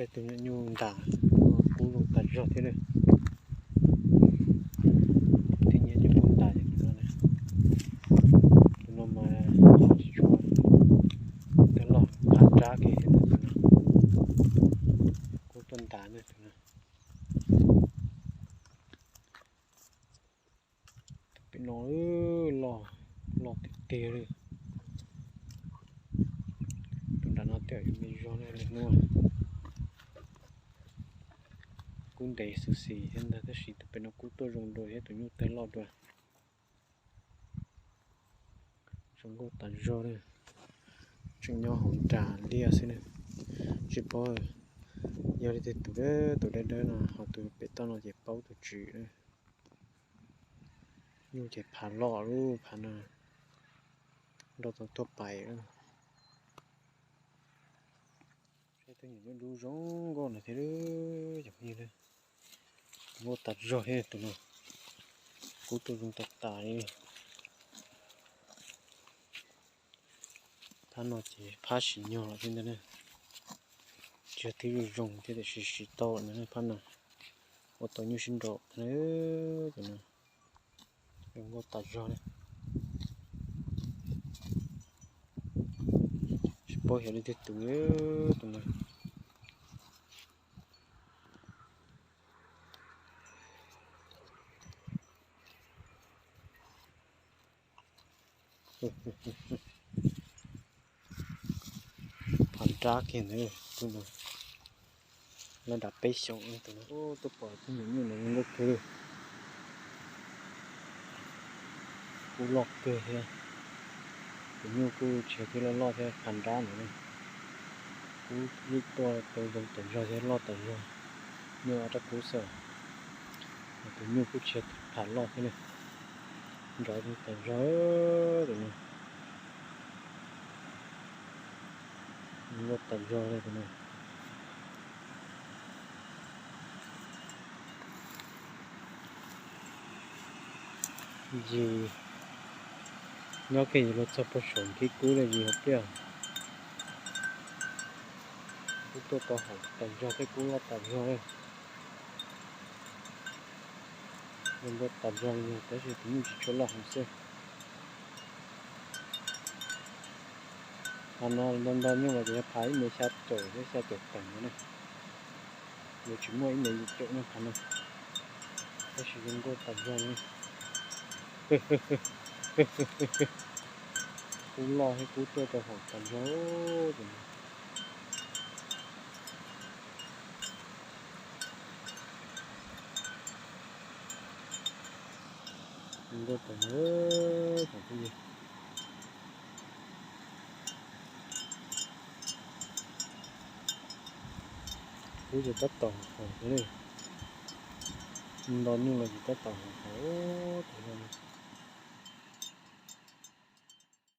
Tus nyuam nyuj ntas kub zoo tas zog thiab na. Thiab nyiam nyuam kub ntas tus no, tus no mas tsis tshua, twb loj phav nrab kiag tus no. Kub tuaj ntas na tus no. Tus pem no loj, loj tiag tiag li. Tus nram no tej zaum yuav me zog na, niaj hnub kub ntev xwb xis thiab ntag, tab sis tus pem no kub tuaj zoo dua thiab tus nyuj tawg loj dua. Zoo nkauj tas zog li. Tseem nyob hauv nras liaj xwb na. Tsis paub yog li tiag tus dawb, tus dawb dawb no, ho tus pem toj no ces paub tus tswv na. Nyuj ces phav loj lub phav no, nroj tau tuaj pais. Saib tus nyuam nyuj dub zoo nkauj no thiab, cov phooj ywg, nkauj tas zog thiab tus no. Kub tuaj zoo tas tas li. Phab no ces phab sim nyog lawm thiab ntag na. Tsis yog twb zoo zoo thiab tiam sis siv tau lawm ntag phab no. Ua tau nyuj sib nraus thiab tus no. Zoo nkauj tas zog li. Tsis paub yog leej twg tus, tus no. Phav nrab kiag ntawd, tus no lawv dam peb xyoos tus no. Tuaj pom tus nyuam nyuj no zoo nkauj kawg li. Kub loj kawg thiab. Tus nyuj kuj tsis yog twb loj loj thiab, phav nrab ntawd. Kub yeej tuaj tau zoo tas zog thiab loj tas zog. Nyuj ob rab kub xwb. Tus nyuj kuj tsis yog phav loj thiab na. Nrov zoo tas zog tus no. Nkauj tas zog li tus no. Yis nyob kiag yis los txog puag saum nkhib kub li yis hauv pliaj. Kub tuaj tau haum tas zog thiab kub loj tas zog li. Zoo nkauj tas zog li tab sis tus nyuj tsis tshua loj heev xwb. Qhov no nto nto nyuj los ces yog phav ib mev xya caum thiab xya caum tawm no na. Yuav tsis muaj ib mev yim caum no phav no. Tab sis zoo nkauj tas zog li. Kub loj thiab kub tuaj rau haum tas zog tus no. Zoo nkauj tas zog cov phooj ywg. Kub ces tab tom haum thiab li. Nto nyuj los ces tab tom haum haum tas zog li.